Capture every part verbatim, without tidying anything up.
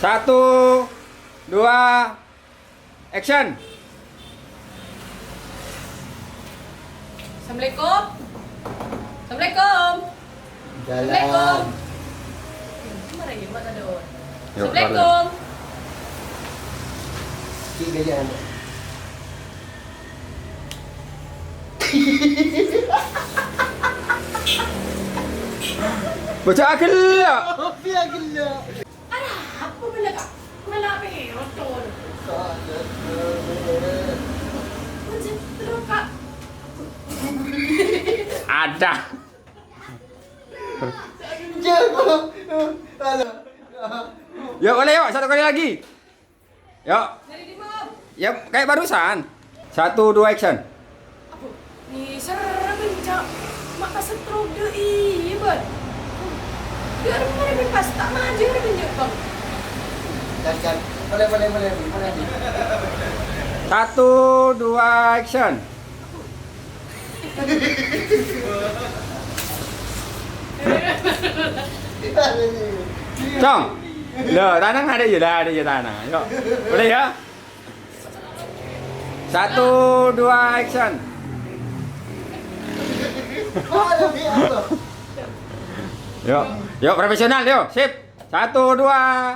Satu, dua, action. Assalamualaikum. Assalamualaikum. Assalamualaikum. Yuk, Assalamualaikum. Bocah gella'. Apa gella'? Alah, apa bener, Kak? Mela apa ya, otol? Ada. Jago. Halo. Yuk, boleh yuk, satu kali lagi. Yuk. Dari di mana? Ya, kayak barusan. Satu, dua, action. Apo, ni serem, Cak. Ma' pas stroke dâ' iyâ, Bân. Dâ' remma rè, Bân, pas ta' majâr, Bân, jâ', Bân. Jan, jan. Boleh, boleh, boleh, boleh. Satu, dua, action. Cong. Loh, tanang ada ya, ada ya tanang. Yuk. Boleh ya? Satu, dua, action. Yuk, yuk profesional yuk. Sip. Satu, dua,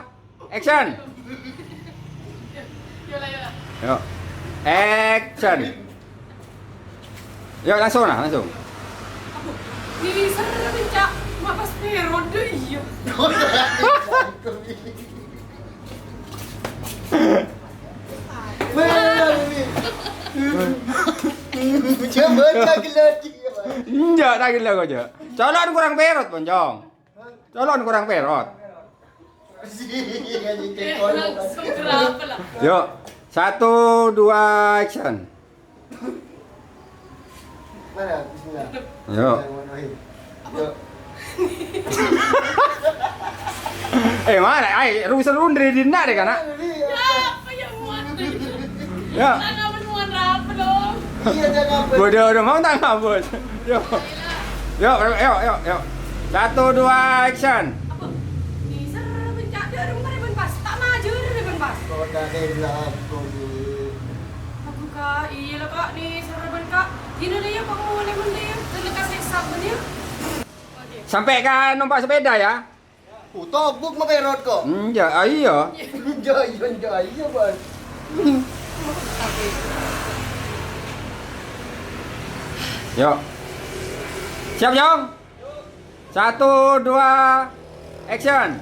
action. Yuk. Action. Yuk langsung nah, langsung. Ini serem, Cak. Ma' pas period iyâ. Bener, ini. Coba lagi, lagi, ya, Pak. Enggak, tak gila kok, Cak. Calon kurang period, Poncong. Calon kurang period. Iya, langsung kenapa lah? Yuk, satu, dua, action. Mana? Bismillah. Yuk. Bismillahirrahmanirrahim. Yuk. Eh, mana? Ai, ru-, seru dari dinna' deh, kana'. Ya, apa yang muat? Ya. Tanaman muat apa dong? Iya, jangan apa. Bodoh, udah mau tangkap, Bos. Yuk. Yuk, yuk, yuk, yuk. Satu, dua, action. Apa? Ni serem, Cak. Dâ' remma rè, Bân, pas. Ta' majâr rè, Bân, pas. Kok tak ada yang bilang aku, Bu? Aduh, Kak. Iyâ la, Kak. Ni serem, Kak. Gini deh ya, Kak, mau nih, mending. Kena kasih sabar ya. Oke. Sampai ka numpak sepeda ya. Oh, tobuk ma' period kok. Enggak, ah, iya. Enggak, iya, enggak, iya, Bang. Yuk. Siap, Jong? Satu, dua, action.